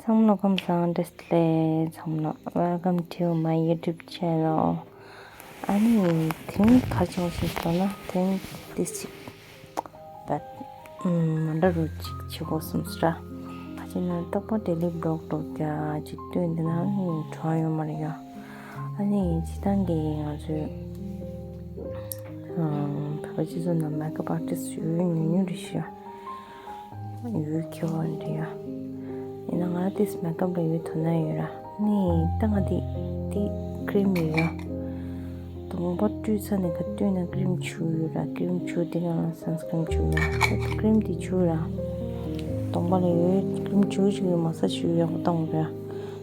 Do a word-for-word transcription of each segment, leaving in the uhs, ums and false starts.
ཚང་མ་ལོ་ཁམས་བཟང་། བཀྲ་ཤིས་བདེ་ལེགས། ཚང་མ་ལོ། Welcome to my YouTube channel. ཨ་ནི་དེ་རིང་ག་རེ་བྱེད་དགོས་བསམ་སོང་ན། དེ་རིང་ཏོག་ཙམ་ཅིག་ད་མ་འདྲ་རུ་ཅིག་བྱེད་དགོས་བསམ་སོང་ར། ག་རེ་ཡིན་ན་རྟག་པར་daily vlog འདྲ་བོ་ཅིག་སྟོན་དེ་ན་ནི་བྲོ་བ་ཡོད་མ་རེད་ཡ། ཨ་ནི་སྤྱིར་བཏང་གི་ང་ཚོའི་ཨ་བོད་པ་སྤྱི་ཚོགས་ནང་makeup artist ཡོད་ཉུང་ཉུང་རེད་ཤག་ཡོད་ཁྱད་པར་འདྲ་ཡ། ཡིན་ན་ང་ཏོག་ཙམ་makeup ལ་ཡོད་དོ་སྣང་ཡོད་ར། ནི་ད་ང་འདི་འདི་cream ཡོད་ཡ། གདོང་པ་བཀྲུས་ཚར་ནས་ཁ་བཀྲུས་ན་cream བྱུག་ཡོད་ར། cream བྱུག་དེ་ག་ལ་sunscreen བྱུག་ཡ། cream དེ་བྱུག་ར། གདོང་པ་ལ་ཡོད་cream བྱུག་བྱུག་ཡོད་མ་ས་བྱུག་ཡག་པོ་བཏང་ར།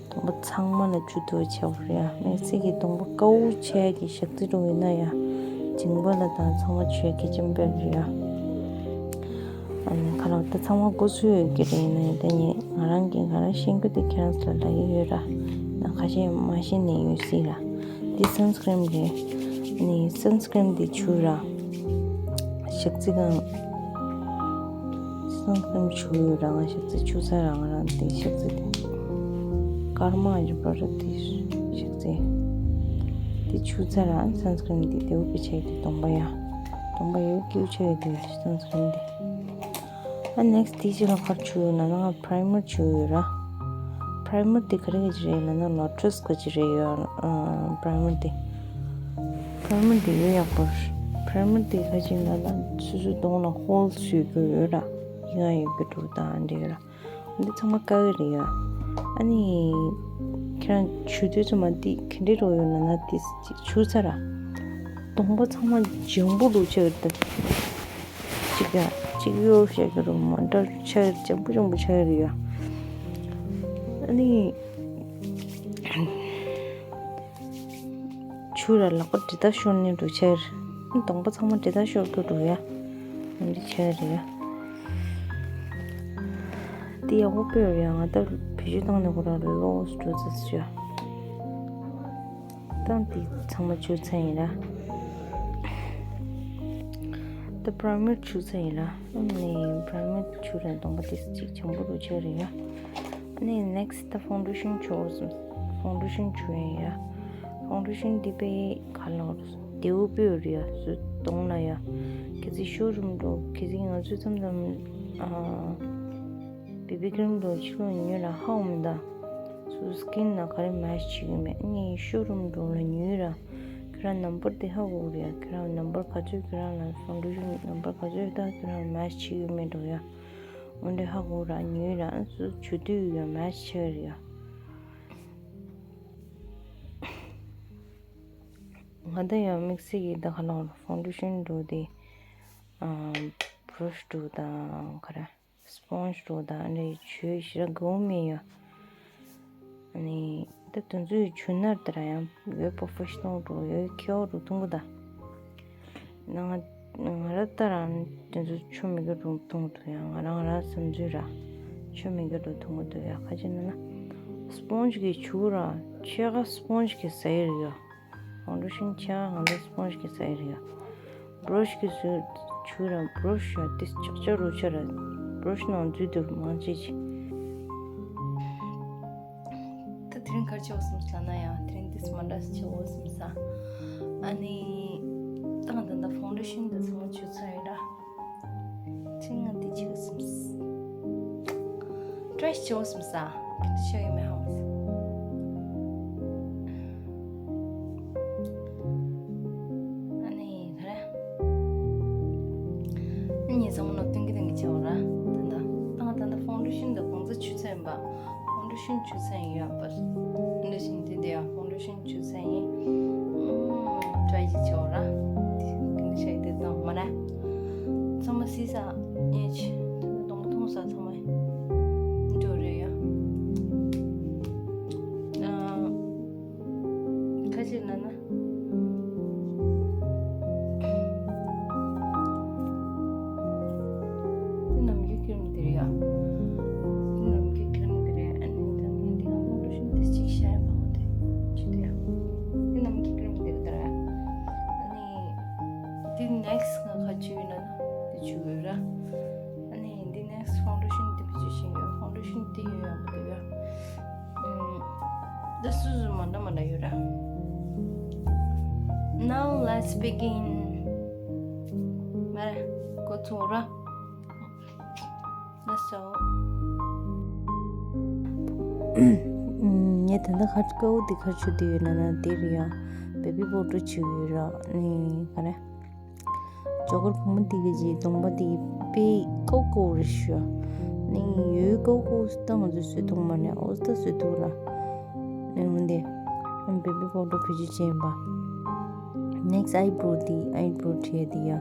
གདོང་པ་ཚང་མ་ལ་བཅུ་དོ་བྱས་པ་རེད་ཡ། དམིགས་བསལ་གྱི་གདོང་པ་དཀར་པོ་ཆགས་ཀྱི་ཞག་རྩི་འགྲོ་ཡིན་ན་ཡ། མཇིང་པ་ལ་དང་ཚང་མ་བྱས་གལ་ཆེན་པོ་རེད་ཡ། ཨ་ནི་ཁ་ལག་ད་ཚང་མ་གོ་ཚུལ་ཡོད་ཀྱི་རེད། ཡིན་ན་ཡང་ད་ངས་ང་རང་གིས་ང་རང་ཤེས་རྒྱུ་དེ་ཁྱེད་རང་ཚོ་ལ་ལབ་ཀྱི་ཡོད་ར། ན་ཁ་ཤས་མ་ཤེས་ནས་ཡོད་སྲིད་ར། འདི་sunscreen རེད། ནི་sunscreen འདི་བྱུག་ར། ཞག་རྩི་གང་སང་ཀམ་བྱུག་ཡོད་ར། ང་ཞག་རྩི་བྱུག་ཚར་ར། ང་རང་དེ་ཞག་རྩི་དེ་ཀརྨ་གི་product དེ་ཞག་རྩི་དེ་བྱུག་ཚར་ར། sunscreen དེ་དེ་བོ་པི་ཆ་ཡི་དེ་གདོང་པ་ཡ། གདོང་པ་ཡོད་ཀྱི་ཆ་ཡི་དེ་sunscreen དེ། ཨ་next དེ་ཅི་ལ་ཕར་བྱུག་ཡོད་ན་ན་ང་primer བྱུག་ཡོད་ར། primer དེ་ག་རེ་ག་ཅི་རེད་ལབ་ན་Lotus ག་ཅི་རེད་ཡོད། ཨ་primer དེ། primer དེ་ཡོད་ཡག་པོ་རེད། primer དེ་ག་ཅི་ལབ་ན་སོ་སོའི་གདོང་ལ་ཧོལ་བཟོ་རྒྱུ་ཡོད་ར། ཡིད་ང་ཡོད་རྒྱུ་འགྲོ་དང་འདྲ་ཡོད་ར། འདི་ཚང་མ་དཀའ་གི་རེད་ཡ། ཨ་ནི་ཁྱེད་རང་བྱུག་དུས་ཙམ་པ་འདི་ག་འདྲ་རོ་ཡོད་ན་ན་དེ་བྱུག་ཚར་ར། གདོང་པ་ཚང་མ་ལྗང་པོ་རུ་ཆགས་ཀྱི་རེད། གཅིག་ཡ་གཅིག་གཡོ་བཤད་ཀྱི་རུ་མ་འདྲ་ཆགས་ཀྱི་ལྗང་པོ་ལྗང་པོ་ཆགས་ཀྱི་རེད་ཡ། ཨ་ནི། ཆུ་ར་ལག་པ་འདྲེ་ལྟ་ཤོར་ནས་འགྲོ་ཆེར། གདོང་པ་ཚང་མ་འདྲེ་ལྟ་ཤོར་དུ་འགྲོ་ཡ། འདི་ཆེ་རེད་ཡ། འདི་ཡག་པོ་དཔེ་རེད་ཡ། ང་ད་བེད་སྤྱོད་བཏང་ནས་ཁོ་རང་ལོས་འགྲོ་ཚར་ཡ། ད་འདི་ཚང་མ་བྱུག་ཚར་ཡིན་ར། ད་primer བྱུག་ཚར་ཡིན་ར། ཨ་ནི་primer བྱུག་ར་གདོང་པ་འདི་ཅིག་ཆེན་པོ་རུ་ཆེ་རེད་ཡ། ཨ་ནི་next ད་foundation བྱུག་foundation བྱུག་ཡིན་ཡ། foundation འདི་པའི་ག་ལ་བདེ་བོ་དཔེ་རེད་ཡ། སུ་གདོང་ལ་ཡ། གལ་སྲིད་ཤོ་རུམ་འགྲོ་གལ་སྲིད་ང་ཚོས་མཚམས་མཚམས་ཨ་baby cream འགྲོ་ཕྱི་ལོགས་ཉོས་ལ་ཧ་འོང་ད། སུ་skin ལ་ག་རེ་match བྱེད་ཀྱི་མེད། ཨ་ནི་ཤོ་རུམ་འགྲོ་ལ་ཉོས་ར། ཁྱེད་རང་number དེ་ཧ་གོ་གི་རེད་ཡ། ཁྱེད་རང་number ག་ཚོད་ཁྱེད་རང་ལ་foundation number ག་ཚོད་ད་ཁྱེད་རང་match བྱེད་ཀྱི་མེད་འགྲོ་ཡ། འོ་འདྲ་ཧ་གོ་ར་ཉོས་ར། ཨ་སུ་བྱུག་དུས་ཡ་match བྱེད་ཀྱི་རེད་ཡ། ང་ད་ཡང་དམིགས་བསལ་གྱི་ད་ག་ལ་foundation འགྲོ་དེ་ཨ་brush འགྲོ་དང་ག་རེ་sponge འགྲོ་དང་ཨ་འདྲ་བྱུག་ཞེ་དྲག་དགའ་བོ་མེད་ཡ། ཨ་ནི་ད་དེ་ཚོའི་བྱུག་ན་དེ་ར་ཡང་ཡོད་professional འགྲོ་ཡོད་ཁེ་འོ་རུ་ཐུང་གུ་ད། ང་ང་ར་ད་རང་དེ་ཚོ་ཆོ་མི་དགོས་རུ་ཐུང་གུ་འདུག་ཡ། ང་རང་རང་བསམ་ཚུལ་ར་ཆོ་མི་དགོས་རུ་ཐུང་གུ་འདུག་ཡ། ག་ཅི་ན་ན་sponge གི་བྱུག་ར་ཆེ་ག་sponge གི་ཟེར་ཡོད། foundation ཆ་ང་ཚོ་sponge གི་ཟེར་ཡོད། brush གི་ཟེར་བྱུག་ར་brush ཡ་དེ་ཆག་ཆག་རུ་ཆ་ར་brush ནང་འཛུལ་དུ་མང་ཆེ་ཆེ། ད་དེ་རིང་གར་ཆེ་བ་སུམ་ས་ན་ཡང་དེ་རིང་དེ་སུ་མ་འདྲ་ཆེ་བ་སུམ་ས། ཨ་ནི་ད་ང་ད་ད་foundation འདི་ཚང་མ་བྱུག་ཚར་ཡོད་ར། ཚིག་ང་འདི་ཆེ་བ་སུམ་ས། try བྱེད་འོང་སམ་ས། ཁྱེད་ཆ་ཡོད་མེད་ཧ་མ་སི། ཨ་ནི་ག་རེ། ཨ་ནི་ཚང་མ་ནོར་སྟོན་གི་སྟོན་གི་ཆེ་བ་ར། ད་ད་ད་ད་foundation འདི་གོང་ཚ་ཆུ་ཚན་པ། foundation ཆུ་ཚན་ཡོད་པ། foundation འདི་འདི་ཡང་foundation ཆུ་ཚན་ཡིན། ཨུམ། try ཅིག་བྱེད་འོང་ར། དེ་ག་འདྲ་ཤ་ཡི་དེ་དང་མ་ར། ཚང་མ་སི་ས་ཉེ་ཆེ། དེ་ནི་གདོང་པ་མཐོང་ས་ཚང་མ་འགྲོ་རེད་ཡ། ཨ། ཁ་ཅིག་ལ་ན། དེ་ནམ་རྒྱུན་ཁྱེར་མི་དེ་རེད་ཡ། དེ་ནམ་རྒྱུན་ཁྱེར་མི་དེ་རེད། ཨ་ནི་ད་ངས་འདི་ག་མང་པོ་ཞིག་འདི་གཅིག་ ན་མ་ན་ཡོད་ར། Now let's begin. མ་ར་གོ་ཚོ་ར། Let's go. ངས་ད་ལྟ་ཁ་ཀའོ་འདི་ཁ་ཆུ་དེ་ཡོད་ན་ན་དེ་རེད་ཡ། བེ་བི་པའུ་ཌར་བྱུགས་ཡོད་ར། ནི་ག་རེ། ཇོ་ཀར་བུ་མོ་འདི་གི་ཅིག་གདོང་པ་འདི་དཔེ་ཀོ་ཀོ་རེད་ཤག་ནི་ཡོད་ཀོ་ཀོ་ད་ང་ཚོ་བཟོས་ཐུབ་མ་རེད། ཨོ་ད་བཟོས་ཐུབ་ར། ནི་འོན་ཏེ་བེ་བི་པའུ་ཌར་བེད་སྤྱོད་བྱས་ཡིན་པ། Next eyebrow འདི་ཨའི་བྷོ་རོ་བྲིས་འདི་ཡ།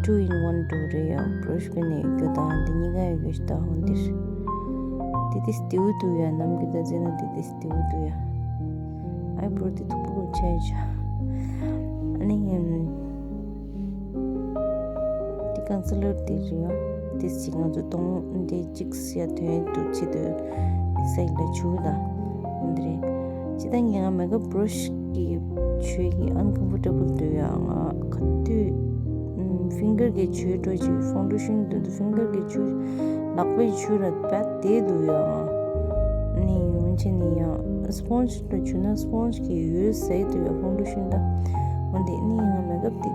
Two in one འགྲོ་རེད་ཡ། བྷ་ར་ཤི་བེད་ནས་རྒྱུ་དང་འདི་གཉིས་ཀ་ཡོད་རྒྱུ་ཞིག་ད་འོན་ཏེ། དེ་དེ་སྟེའུ་འདུག་ཡ། ནམ་རྒྱུན་ད་ཟེར་ན་དེ་དེ་སྟེའུ་འདུག་ཡ། ཨའི་བྷོ་རོ་དེ་མཐུག་པོ་ཆགས་ཡོད་ཤག་ཨ་ནི་དེ་ཀོན་སི་ལར་དེ་རེད་ཡ། དེ་ཅིག་ང་ཚོ་གདོང་འདི་གཅིག་ཡ་དོན་དུ་ཆེད་དུ་དེ་སའིཌ་ལ་བྱུག་ད། འདི་རེད། སྤྱིར་བཏང་གི་ང་མེག་ཨབ་བྷ་ར་ཤི་གི་བྱུག་གི་ཨན་ཀམ་ཕོར་ཊེ་བལ་འདུག་ཡ། ང་ག་དུས་ཕིང་གར་གི་བྱུག་འགྲོ་ཅིག་ཕའུན་ཌེ་ཤན་འདུག་འདུག་ཕིང་གར་གི་བྱུག་ལག་པའི་བྱུག་ར་བད་དེ་འདུག་ཡ། ང་ནི་ཡོང་ཆེ་ནི་ཡ་སི་པོན་ཇི་ལ་བྱུག་ན་སི་པོན་ཇི་གི་ཡོད་ཟེར་འདུག་ཡ། ཕའུན་ཌེ་ཤན་ད་འོན་ཏེ་ནི་ང་མེག་ཨབ་དེ་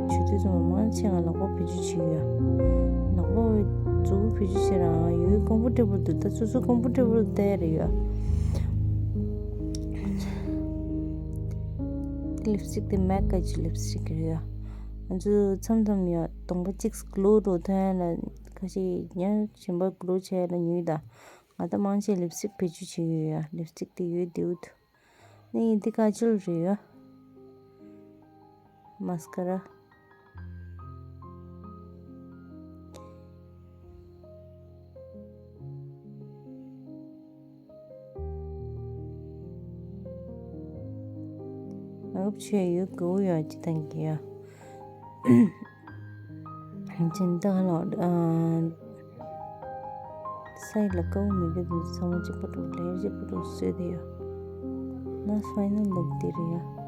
བྱུག་དུས་ཙམ་པ་མང་ཆེ་ང་ལག་པ་བེད་སྤྱོད་བྱེད་ཡ། ལག་པ་མཛུབ་བེད་སྤྱོད་བྱེད་ར་ཡོད་ཀམ་ཕོར་ཊེ་བལ་འདུག་ད་སོ་སོ་ཀམ་ཕོར་ཊེ་བལ་དེ་རེད་ཡ། ལིབ་སི་ཊིག་དེ་མེག་ག་གི་ལིབ་སི་ཊིག་རེད་ཡ། ང་ཚོ་མཚམས་མཚམས་ཡ་གདོང་པ་གཅིག་གློ་འགྲོ་ཐོན་ཡ་ལ་ཁ་ཤས་ཡང་གཞན་པ་གློ་བྱས་ཡ་ལ་ཉོས་ད། ང་ད་མང་ཆེ་ལིབ་སི་ཊིག་བེད་སྤྱོད་བྱེད་ཀྱི་ཡོད་ཡ། ལིབ་སི་ཊིག་དེ་ཡོད་དེ་འུད། ནི་འདི་ཀ་ཇལ་རེད་ཡ། མ་སི་ཀ་ར། ང་ཚོ་ཡོད་དགོས་ཡ་ཅི་དང་གི་ཡ། སྦྱིན་བདག་ལགས། སའི་ལ་ཀའོ་མི་གི་དུ་ཚང་མ་གཅིག་པ་འགྲོ་ལེ་གཅིག་པ་འགྲོ་བཟོས་དེ་ཡ། ན་ཕའི་ནལ་ལུག་དེ་རེད་ཡ།